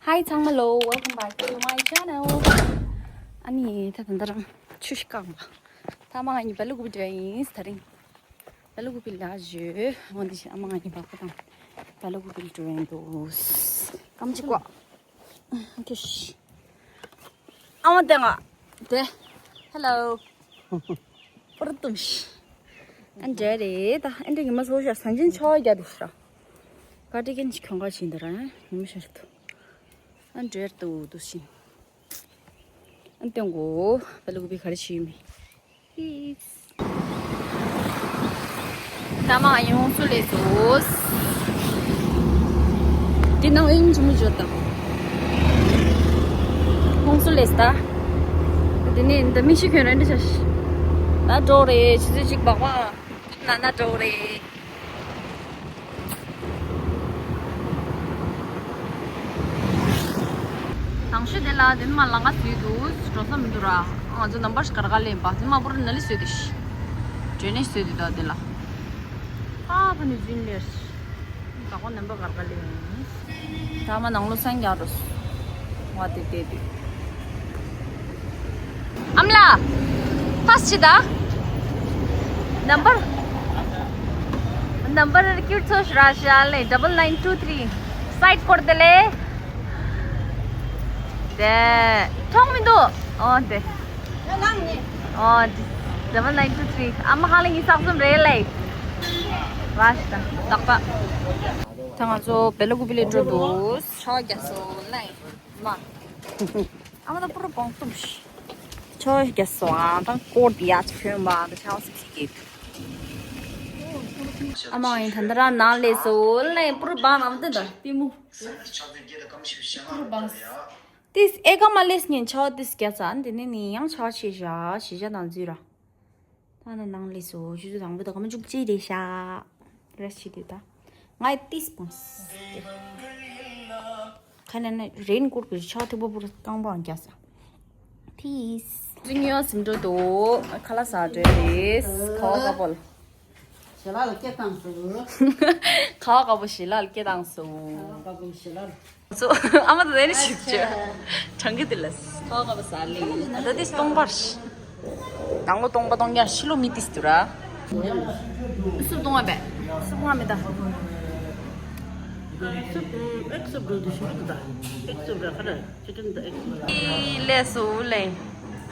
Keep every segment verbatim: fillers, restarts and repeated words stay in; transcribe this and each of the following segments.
Hi ཚང་མ་ལོ། Welcome back to my channel. ཨ་ནི་ད་ད་ད་རང་ཆུ་ཞིག་བཀང་བ། ད་མ་ང་གཉིས་བེ་ལ་ཀུ་པི་འགྲོ་ཡིན་ད་རིང་། བེ་ལ་ཀུ་པི་ལ་བཞུ། འོན་ཏེ་ཨ་མ་ང་གཉིས་བག་པ་དང་བེ་ལ་ཀུ་པི་འགྲོ་ཡིན་འདུག་སྐམ་ཅིག་བཀོག་ཨ་མ་དེ་ང་དེ། Hello. པུར་ཏུམ་ཤི། ཨན་འདྲེ་རེད་ད། ཨན་འདྲེ་ཉི་མ་སོ་ཤ་སང་ཅིན་ཆོ་རྒྱ་དུ་ཤ། ཀ་ཏི་ཀན་ཤི་ཁྱོང་ཀ་ཤིན་ད་ར་ཉི་མ་ཤར་དུ། ཨན་འདྲེ་ཏུ་དུ་ཤིན། ཨན་ཏེང་གོ་བེ་ལ་ཀུ་པི་ག་རེ་ཤི་མི། ད་མ་ཡོང་སུ་ལས་སོ། འདི་ནང་ཨིན་ཅི་མི་བརྗོད་དང་། ཧོང་སུ་ལས་ད། འདི་ནས་འདི་མི་ཤི་ཁྱོད་རང་འདི་ཤ་ཤི། ད་འགྲོ་རེད་ཆུ་ཚོད་གཅིག་བག་བག་ན་ན་འགྲོ་རེད། དང་ཤོས་དེ་ལ་དེ་ནི་མ་ལང་ཀ་བཟོས་འདུག་འགྲོ་ས་མི་འདུག་ར། ང་ཚོ་ནམ་པར་ཞིག་གར་ག་ལེན་པ་དེ་མ་པུར་ན་ལི་བཟོས་དེ་ཤི། འདྲེ་ནས་བཟོས་དེ་ད་དེ་ལ། ཨ་ཕ་ནི་ཛིན་ལེར། བདག་པོ་ནམ་པར་གར་ག་ལེན། ད་མ་ནང་ལོ་སང་རྒྱག་འགྲོ་སོང་། ང་དེ་དེ་དེ། ཨམ་ལགས། ཕ་སི་ཆི་ད། ནམ་པར། ནམ་པར་ཀིར་ཚོ་ཤ་ར་ཤ་ལེ་double nine two three། སའིཌ་སྐོར་དེ་ལེ། དེ། མཐོང་མི་འདུག་ཨོ་དེ། ཨོ་དེ། double nine two three། ཨ་མ་ཧ་ལེ་ངི་ས་གསུམ་རེད་ལེ། ར་ཤ་ད། རྟག་པ། ད་ང་ཚོ་བེ་ལ་ཀུ་པི་ལེ་འགྲོ་འདུག་ཤོག་རྒྱ་སོ་ལེ། མ། ཨ་མ་ད་པུ་རུ་བོང་ཏུམ་ཤི། ཆོ་རྒྱ་སོ་ཨ་ད་ཀོར་དི་ཡ་ཆི་ཁྱོན་མ་ད་ཆའོ་སི་ཁི་ཀེ། ཨ་མ་ཡིན་ད་ད་ར་ནང་ལས་སོ་ལེ་པུ་རུ་བང་ཨ་མ་ད་ད་ཏི་མུ། པུ་རུ་བང་། ཏིས་ཨེ་ཀ་མ་ལེས་ཉིན་ཆའོ་ཏིས་རྒྱ་ཚ་འདི་ནི་ནི་ཡང་ཆའོ་ཆེ་ཤ་ཤི་ཤ་དང་འཛུལ་ར། ད་ནི་ནང་ལས་སོ་ཆུ་ཚོད་དང་པོ་དང་སྐར་མ་བཅུ་གཅིག་རེད་ཤག་རེ་ཞིག་དེ་ད། ངའི་ཏིས་སྤོང་། ཁ་ནས་ནི་རེན་ཀོཊ་གི་ཆ་ཐིག་པོ་པོར་རྐང་པའང་རྒྱག་ས། ཏིས། ཟིང་ཡོ་སིམ་འགྲོ་དོ། ཁ་ལག་ཟ་འདྲེ་རེད། ཁ་བ་ཀ་པོལ། ཞལ་ལག་ལ་སྐད་བཏང་སོ། ཁ་བ་ཀ་པོ་ཞལ་ལག་ལ་སྐད་བཏང་སོ། ཁ་བ་ཀ་པོ་ཞལ་ལག་ལ། སོ། ཨ་མ་ད་ནི་ཞིག་ཅེ། གྲང་གི་དེ་ལ། ཁ་བ་ཀ་པོ་ཟ་ལེ། ད་དེ་སྟོང་པར། དང་པོ་སྟོང་པ་སྟོང་རྐྱང་ཕྱི་ལོ་མི་ཏིས་དུ་ར། སུབ་སྟོང་བ་བས། སུབ་ང་མི་ད། སུབ་ཨེག་སུབ་འགྲོ་དུ་ཞུ་རུ་དུ་ད། ཨེག་སུབ་ར་ཁ་ར་ཅི་ཀན་ད་ཨེག་སུབ་ར། ལས་སུ་ལེ།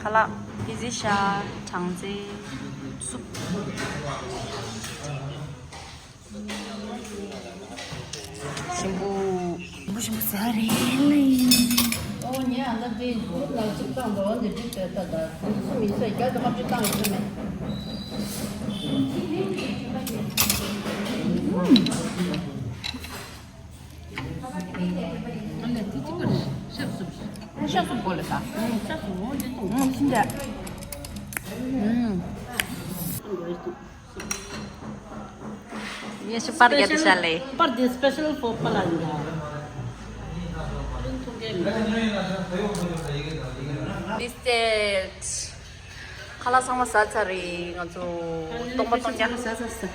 ཁ་ལག་ཏི་ཟི་ཤ་གྲང་ཙེ་སུབ། ཞིམ་པོ། ཞིམ་པོ་ཞིམ་པོ་ཟ་རེད་ལེ། ཨོ་ཉེ་ཨ་ད་དེ་གུ་རུབ་ནང་ཚུགས་བཏང་འགྲོ་འདི་འགྲིག་པའི་ད་ད་དེ་གསུམ་ཡིན་ས་རྒྱ་དང་ལྔ་བཅུ་བཏང་ཡོད་མེད། ཨ་ལེ་དེ་གཅིག་པར་ཤབ་སུབ། ཤབ་སུབ་གོ་ལེ་ད། ཤབ་སུབ་འོ་འདི་གཏོང་། ཤིན་ཏེ། ངས་ཤི་པར་རྒྱབ་ཤ་ལེ། པར་འདི་special for པ་ལ་ཡིན་ཡ། This is ཁ་ལག་ཚང་མ་ཟ་ཚར་རེད་ང་ཚོ། སྟོང་པ་སྟོང་རྐྱང་ཟ་ཟ་ཟ།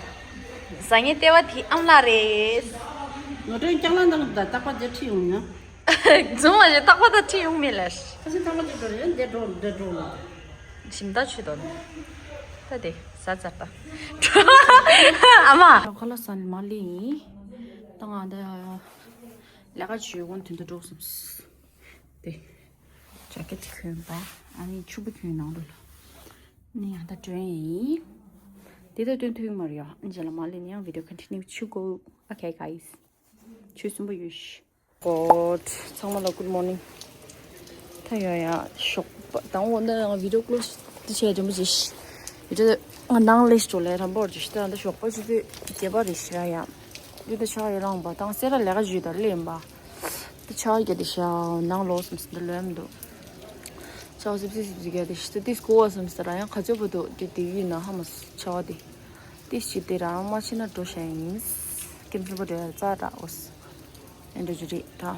ཟ་ངེ་ལྟེ་བ་དེ་ཨམ་ལགས་རེད། ངོ་སྤྲོད་རྐྱང་ལ་འདང་ད་རྟག་པ་དེ་ཁྲིད་ཡོང་ཡ། རྫུན་མ་ཞིག་རྟག་པ་ད་ཁྲིད་ཡོང་མེད་ལ། ཁ་སང་ཚང་མ་ཅིག་འགྲོ་རེད་འདི་འགྲོ་འདི་འགྲོ། ཞིམ་ད་ཆུ་དོན། ད་དེ་ཟ་ཚར་ད། ཨ་མ། ཁ་ལག་ཟ་ནས་མ་ལི་ཡིན། ད་ང་ད་ལས་ཀ་བྱེད་དགོས་དུས་འདི་འགྲོ་སོང་། དེ། ཇ་ཀེ་ཊི་གྱོན་པ། ཨ་ནི་ཕྱུ་པ་གྱོན་ནང་དུ་ལ། ནི་ཡང་ད་ཊེན་ཡིན། དེ་ད་ཊེན་ཐུག་མ་རེད་ཡ། རྗེས་ལ་མ་ལི་ནི་ཡང་video continue བྱེད་དགོས། Okay guys. ཆུ་སུན་པོ་ཡོད་ཤི། God. ཚང་མ་ལ་good morning. ད་ཡ་ཡ་ཞོགས་པ་དང་འོ་ན་ང་video close དེ་བྱས་རིན་པོ་ཆེ་ཤི། video ང་ནང་ལས་ཅོ་ལས་རམ་པོར་ཅོ་ཤི། ད་ད་ཞོགས་པ་ཆུ་ཚོད་བརྒྱད་པ་རེད་ཤི་ར་ཡ། དེ་ད་ཆ་ཡ་རང་པ་དང་སེ་ར་ལས་ཀ་ཞུས་ད་ལེན་པ། ད་ཆ་རྒྱ་དེ་ཤ་ནང་ལོག་སམ་སི་ད་ལོས་མི་འདུག་ཆ་སིབ་སིབ་སིབ་སིབ་རྒྱ་དེ་ཤི་ད་དེ་སྐོ་བ་སམ་སི་ད་ར་ཡང་ཁ་ཚོད་པོ་འདུག་དེ་དེ་ཡུལ་ན་ཧ་མ་ཆ་བ་དེ། དེ་ཤི་དེ་ར་མ་ཆེ་ན་འགྲོ་ཤ་ཡིན། ཀེམ་ཚོ་པོ་དེ་ར་ཙ་ར་འོ་སི། ཨེ་འདྲ་ཅུ་རེད་ད།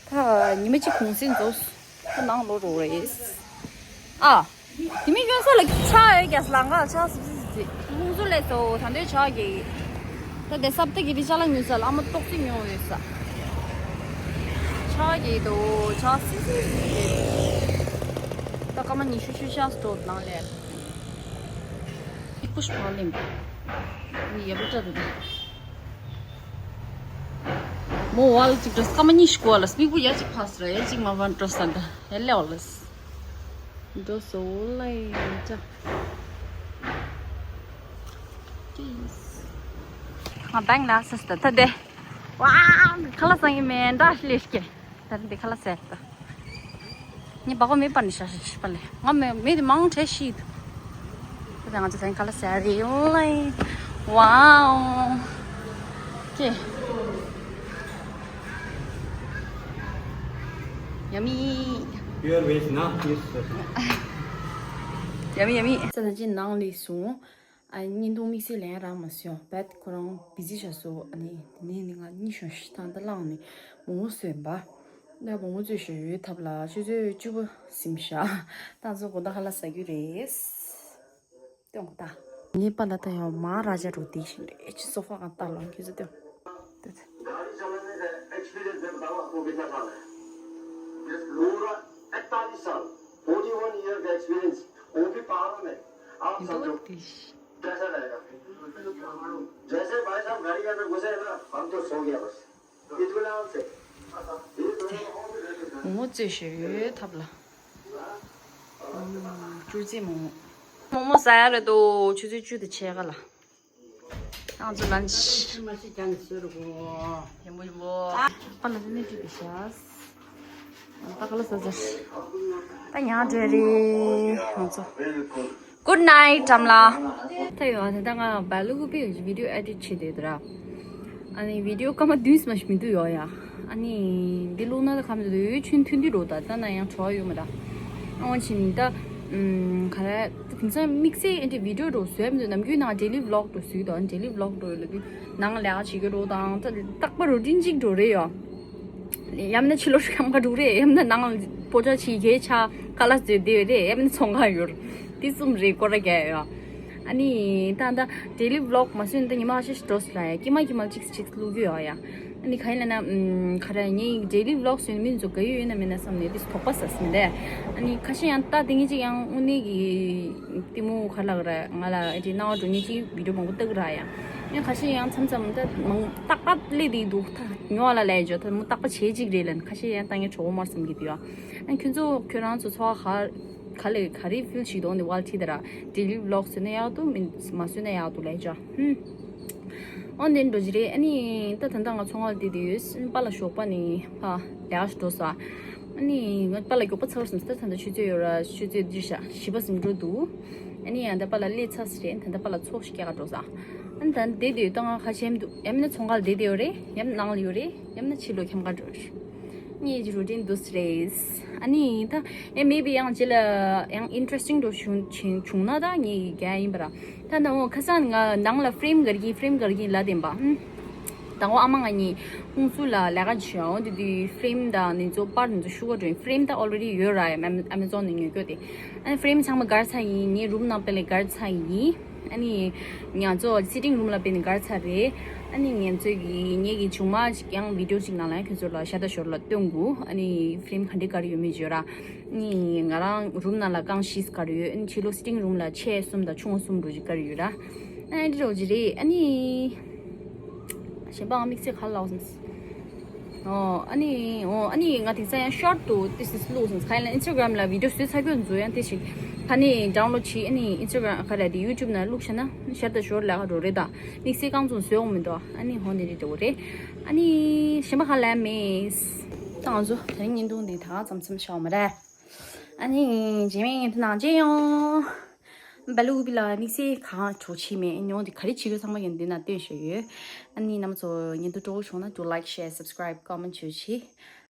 ད་ཉི་མ་གཅིག་གུང་སེང་རྫོགས། ད་ནང་ལོག་རོགས་རེད། ཨ། དེ་མིན་གཡོན་ས་ལ་ཆ་ཡོད་ཀྱང་ལང་ཀ་ཆ་སི་སི་སི། ཁོང་ཚོ་ལས་སོ་ད་འདོད་ཆ་གི། ད་དེ་སབ་ཏི་གི་རི་ཆ་ལ་ཉུལ་ས་ལ་ཨ་མ་ཏོག་ཙི་ཉོ་ཡོད་ས། ཕྱག་གི་དོ་ཕྱག་སི་སི་སི། ད་སྐར་མ་ཉི་ཤུ་ཤུ་ཤ་སྟོད་ནང་ལས། ཡིག་པོ་ཞིག་ཕག་ལེམ། ནི་ཡ་པོ་ཏྲ་རུ། མོ་ཝལ་ཅིག་འགྲོ་སྐར་མ་ཉི་ཤུ་གོ་ལ་སྨིག་པོ་ཡ་ཅིག་ཕག་སི་ར་ཡ་ཅིག་མ་བན་འགྲོ་ས་འདྲ་ཡ་ལེ་ཝལ་ལ། འགྲོ་སོ་ལེ་ཡ་ཅག་ང་བེང་ལ་སི་སི་ད་ད་དེ། ཝའོ། ཁ་ལག་ཟ་ཡི་མེད་འདྲ་ཤི་ལེ་ཤི་ཀེ། ད་རིང་འདི་ཁ་ལག་ཟས་ད། ངས་བག་གོ་མེད་པ་ནི་ཤ་ཤ་ཤི་པ་ལེ། ང་མེ་མེད་དེ་མང་ཁྲེ་ཤི་ད། ད་ང་ཚོ་ད་ཁ་ལག་ཟས་རེད་ལེ། ཝའོ། ཀེ། Yummy. Pure veg, na? Yes, sir. Yummy, yummy. ས་ད་ཅི་ནང་ལས་སོང་། ཨ་བརྙན་ཐུང་དམིགས་བསལ་ལན་རག་མ་སོང་། བད་ཁོ་རང་བི་ཟི་བྱས་སོང་། ཨ་ནི་དེ་ནས་ནི་ང་གཉིད་ཤོང་ཤི་ཐང་ད་བླངས་ནས་མོག་མོག་སོན་པ། ད་མོག་མོག་བཙོས་ཤོག་ཡོད་ཐབས་ལ་ཆུ་ཚོད་བཅུ་པ་ཟིན་ཤག་ད་ཚོ་དགོང་དག་ཁ་ལག་ཟ་རྒྱུ་རེད། སྟོན་གོ་ད། ངའི་པཱ་ལགས་ད་ཡང་མ་ར་ཇ་འགྲོ་བསྡད་ཤིང་རེད། ཅི་སོ་ཕ་གང་ལྟ་ལོང་ཁྱེད་ཚོ་སྟོན། गाड़ी चलाने का एक्सपीरियंस मेरे बाबा को कितना साल है? पूरा पैंतालीस साल। फोर्टी वन ईयर का एक्सपीरियंस, वो भी पहाड़ों में। आप समझो। कैसा रहेगा? जैसे भाई साहब गाड़ी के अंदर घुसे ना, हम तो सो गया बस। इत्मीनान से। མོག་མོག་བཙོས་ཤོག་ཡོད་ཐབས་ལ། ཨུམ། བཅུ་རྩིས་མོག་མོག་མོག་མོག་ཟ་ཡ་རེད་དོ། ཆུ་ཚོད་བཅུ་དང་ཕྱེད་ཀ་ལ། ང་ཚོ་ལན་ཆི། ཡིན་པོ་ཡིན་པོ། པཱ་ལགས་ནི་བྲིས་པའི་ཤག་ད་ཁ་ལག་ཟ་ཟེར། ད་ཉག་འདྲ་རེད་ང་ཚོ། Good night འགྲམ་ལ། ད་ཡོད་ཨ་ད་ང་བ་ལུ་གུ་པི་ཡོད་ཀྱི་བི་ཌིའོ་ཨེ་ཌིཊ་བྱེད་བསྡད་དུ་ར། ཨ་ནི་བི་ཌིའོ་སྐར་མ་བདུན་ཙམ་ཞིག་མི་འདུག་ཡོད་ཡ། ཨ་ནི་འདི་བླུགས་ན་ད་ག་མི་འདུག་ཆུན་ཐུན་འདི་འགྲོ་ད་ད་ན་ཡང་བྲོ་བ་ཡོད་མ་ད། ཨོ་ཕྱིན་ད། ཨུམ། ག་རེ། དེང་སང་དམིགས་བསལ་ཨེ་འདྲ་བི་ཌིའོ་འགྲོ་བཟོས་མི་འདུག་ནམ་རྒྱུན་ནང་ཌེ་ལི་བི་ལོག་འགྲོ་བཟོས་དང་ཌེ་ལི་བི་ལོག་འགྲོ་ཡོད་ལ་དུས་ནང་ལས་ཀ་བྱེད་ཀྱི་འགྲོ་དང་ད་རྟག་པར་རུ་ཊིན་གཅིག་འགྲོ་རེད་ཡོད། ཡང་ན་ཕྱི་ལོགས་ཁམས་ཁ་འགྲོ་རེད། ཡང་ན་ནང་པོ་ཅག་ཕྱི་རྒྱལ་ཆ་ཁ་ལག་བཟོས་བསྡད་ཡོད་རེད། ཡང་ན་ཚོང་ཁང་ཡོད། དེ་གསུམ་རེད་སྐོར་ར་རྒྱག་ཡོད། ཨ་ནི་ད་ད་ཌེ་ལི་བི་ལོག་མ་བཟོས་ན་ད་ཉི་མ་ཁ་ཤས་ཤིག་འགྲོ་སྲིད་ལ་ཡ་ཀྱི་མ་ཀྱི་མ་གཅིག་གཅིག་བླུག་གི་ཡོད་ཡ། ཨ་ནི་ག་ཡིན་ལ་ན་ཨུམ། ག་རེ་ངའི་ཌེ་ལི་བི་ལོག་བཟོས་ནས་མི་ཚོ་དགའ་ཡོད་ཡོད་ན་མེད་ན་བསམ་ནས་དེ་དོགས་པ་ཟ་སྲིད་མི་འདུག་ཨ་ནི་ཁ་ཤས་ཡང་ད་དེ་ངེད་ཅིག་ཡང་དངོས་གནས་ཀྱི་གཏི་མུག་ག་ལ་ག་རེ་ང་ལ་ཨེ་འདྲའི་སྣང་བ་འགྲོ་ངེད་ཅིག་བི་ཌིའོ་མང་པོ་ལྟ་གི་ར་ཡ། ཨ་ནི་ཁ་ཤས་ཡང་མཚམས་མཚམས་ད་མང་རྟག་པར་སླེབས་བསྡད་འདུག་ད་ཉོ་བ་ལ་ལས་འཇོག་ད་མོ་རྟག་པར་བྱེད་ཅིག་རེད་ལ་ཁ་ཤས་ཡང་ལྟ་ངན་གྲོགས་མར་བསམ་གྱི་འདུག་ཡ། ཨ་ནི་ཁྱོད་ཚོ་ཁྱོད་རང་ཚོ་འཚོ་བ་ག་ག་ལེ་ག་རེ་ཕིལ་བྱེད་དོ་ནི་ཝལ་ཁྲིད་དེ་ར་ཌེ་ལི་བི་ལོག་བཟོས་ན་ཡག་འདུག་མིན་མ་བཟོས་ན་ཡག་འདུག་ལས་འཇོག་ཧུམ། ཨོ་འདི་འགྲོ་གི་རེད། ཨ་ནི་ད་ད་ལྟ་ང་ཚོང་ཁང་ལ་བསྡད་དེ་ཡོད། པཱ་ལགས་ཞོགས་པ་ནས་ཕ་ལས་ཀ་འགྲོ་ས། ཨ་ནི་ང་པཱ་ལགས་མགྱོགས་པོ་ཚར་སོང་ཟེར། ད་ད་ཆུ་ཚོད་ཡོད་ར་ཆུ་ཚོད་འདིར་ཤག་བཞི་པ་ཙམ་འགྲོ་འདུག་ཨ་ནི་ཡང་ད་པཱ་ལགས་སླེབས་ཚར་ཟེར་རེད། ད་ད་པཱ་ལགས་ཚོགས་ཤིག་སྐྱེལ་ག་འགྲོ་ས། ཨ་ནི་ད་བསྡད་དེ་ཡོད། ད་ང་ཁ་ཆེམ་འདུག་ཡང་མིན་ན་ཚོང་ཁང་ལ་བསྡད་དེ་ཡོད་རེད། ཡང་ནང་ལ་ཡོད་རེད། ཡང་མིན་ན་ཕྱི་ལོགས་འཁྱམ་ག་འགྲོ་རེད། ངའི་རུ་ཊིན་འདུག་སེ་རེད། ཨ་ནི་ད་ཨེ་མེ་བི་ཡང་རྗེས་ལ་ཡང་ཨིན་ཊི་རེ་སི་ཊིང་འགྲོ་བྱུང་བྱུང་ན་ད་ངའི་རྒྱལ་ཡིན་པ་ར། ད་ནང་ཁ་སང་ང་ནང་ལ་ཕི་རེམ་ག་རེ་གྱིན་ཕི་རེམ་ག་རེ་གྱིན་ལབ་བསྡད་པ། ཧུམ། དང་པོ་ཨ་མ་ང་གཉིས་ཧུང་སུ་ལ་ལས་ཀ་བྱེད་ཡོང་དེ་དུས་ཕི་རེམ་དང་ནི་ཚོ་པར་ནི་ཚོ་ཤུ་ག་འགྲོ་ཡིན། ཕི་རེམ་ད་ཨོ་ལེ་རེ་ཌི་ཡོད་ར་ཡ། ཨེ་མེ་ཛོན་ནས་ཉོས་གོ་དེ། ཨ་ནི་ཕི་རེམ་ཚང་མ་སྒར་ཚར་ཡིན། ངའི་རུམ་ནང་དཔེ་ལས་སྒར་ཚར་ཡིན། ཨ་ནི་ང་ཚོ་སི་ཊིང་རུམ་ལ་དཔེ་ནི་སྒར་ཚར་རེད། ཨ་ནི་ང་ཚོའི་གི་ངའི་གི་ཆུང་མ་ཅིག་ཡང་བི་ཌིའོ་ཅིག་ནང་ལ་ཡང་ཁྱོད་ཚོ་ལ་ཤ་ད་ཞོར་ལ་སྟོན་དགོས། ཨ་ནི་ཕི་རེམ་ག་འདྲས་སྒར་ཡོད་མེད་བརྗོད་ར། ནི་ང་རང་རུམ་ནང་ལ་རྐང་བཞི་སྒར་ཡོད། ཨ་ནི་ཕྱི་ལོགས་སི་ཊིང་རུམ་ལ་ཆེ་གསུམ་དང་ཆུང་གསུམ་འདྲ་ཅིག་སྒར་ཡོད་ར། ཨ་ནི་འདི་འདྲ་ཅིག་རེད། ཨ་ནི་གཞན་པའང་དམིགས་བསལ་ག་ལ་ལབ་སོང་། ཨོ་ཨ་ནི་ཨོ་ཨ་ནི་ང་དེང་སང་ཡང་ཤོར་ཊི་དུ་ཏི་སི་བླུགས་སོང་། ག་ཡིན་ལ་ཨིན་སི་ཊ་གྷ་རམ་ལ་བི་ཌིའོ་བཟོས་ཚར་རྒྱུ་ཚོ་ཡང་དེ་ཞིག་ཕ་ནི་ཌའུན་ལོཌ་བྱེད། ཨ་ནི་ཨིན་སི་ཊ་གྷ་རམ་ག་རེ་དེ་ཡུ་ཊུབ་ནང་བླུགས་བྱས་ན་ཤར་ད་ཞོར་ལས་ཀ་འགྲོ་རེད། ད་དམིགས་བསལ་རྐང་བཙུགས་བཟོས་འོང་མི་འདུག་ཨ་ནི་ཧོ་འདི་རེད་འདྲ་བོ་རེད། ཨ་ནི་གཞན་པ་ག་ལ་མེད། ད་ང་ཚོ་དེ་རིང་བརྙན་ཐུང་འདི་ད་ག་ཙམ་ཙམ་བྱ་བ་མ་རེད། ཨ་ནི་རྗེས་མའི་ཉིན་དུ་ནང་མཇལ་ཡོང་། བ་ལུ་བི་ལ་དམིགས་བསལ་གང་གྲོགས་བྱེད་མེད། ཉོ་འདི་ག་རེ་བྱེད་དགོས་ཚང་མ་ཡང་འདི་ན་སྟོན་ཞུ་ཡོད། ཨ་ནི་རྣམ་པ་ཚོ་ཉིན་དུ་སྤྲོ་བོ་བྱུང་ན་do like, share, subscribe, comment བྱོས་ཤིག